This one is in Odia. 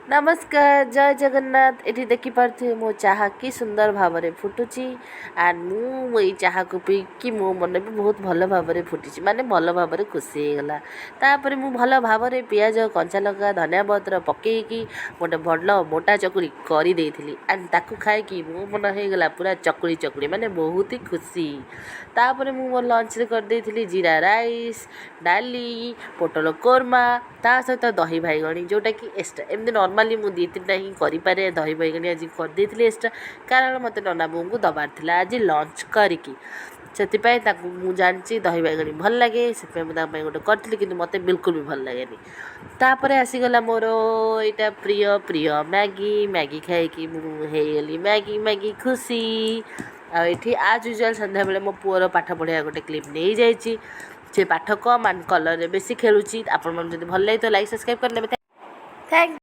ନମସ୍କାର, ଜୟ ଜଗନ୍ନାଥ। ଏଠି ଦେଖିପାରୁଥିବେ, ମୋ ଚାହା କି ସୁନ୍ଦର ଭାବରେ ଫୁଟୁଛି। ଆଣ୍ଡ ମୁଁ ଏଇ ଚାହାକୁ ପିଇକି ମୋ ମନ ବି ବହୁତ ଭଲ ଭାବରେ ଫୁଟିଛି, ମାନେ ଭଲ ଭାବରେ ଖୁସି ହେଇଗଲା। ତାପରେ ମୁଁ ଭଲ ଭାବରେ ପିଆଜ, କଞ୍ଚା ଲଙ୍କା, ଧନିଆ ପତ୍ର ପକେଇକି ଗୋଟେ ଭଲ ମୋଟା ଚକୁଳି କରିଦେଇଥିଲି। ଆଣ୍ଡ ତାକୁ ଖାଇକି ମୋ ମନ ହେଇଗଲା ପୁରା ଚକୁଳି ଚକୁଳି, ମାନେ ବହୁତ ହି ଖୁସି। ତାପରେ ମୁଁ ମୋ ଲଞ୍ଚରେ କରିଦେଇଥିଲି ଜିରା ରାଇସ୍, ଡାଲି, ପୋଟଳ କୋରମା, ତା ସହିତ ଦହି ବାଇଗଣୀ, ଯେଉଁଟାକି ଏକ୍ସଟ୍ରା। ଏମିତି ନର୍ମାଲି ମୁଁ ଦୁଇ ତିନିଟା ହିଁ କରିପାରେ। ଦହି ବାଇଗଣୀ ଆଜି କରିଦେଇଥିଲି ଏକ୍ସଟ୍ରା, କାରଣ ମୋତେ ନନା ବୋଉଙ୍କୁ ଦେବାର ଥିଲା ଆଜି ଲଞ୍ଚ କରିକି। ସେଥିପାଇଁ ତାକୁ ମୁଁ ଜାଣିଛି ଦହି ବାଇଗଣୀ ଭଲ ଲାଗେ, ସେଥିପାଇଁ ମୁଁ ତାଙ୍କ ପାଇଁ ଗୋଟେ କରିଥିଲି। କିନ୍ତୁ ମୋତେ ବିଲକୁଲ ବି ଭଲ ଲାଗେନି। ତାପରେ ଆସିଗଲା ମୋର ଏଇଟା ପ୍ରିୟ ପ୍ରିୟ ମ୍ୟାଗି। ମ୍ୟାଗି ଖାଇକି ମୁଁ ହେଇଗଲି ମ୍ୟାଗି ମ୍ୟାଗି ଖୁସି। ଆଉ ଏଠି ଆଜ୍ ୟୁଜୁଆଲ୍ ସନ୍ଧ୍ୟାବେଳେ ମୋ ପୁଅର ପାଠ ପଢ଼ିବା ଗୋଟେ କ୍ଲିପ୍ ନେଇଯାଇଛି। ସେ ପାଠ କମ୍ ଆଣ୍ଡ କଲର୍ରେ ବେଶୀ ଖେଳୁଛି। ଆପଣମାନଙ୍କୁ ଯଦି ଭଲ ଲାଗିଥିବ, ଲାଇକ୍, ସବସ୍କ୍ରାଇବ୍ କରିନେବେ। Thank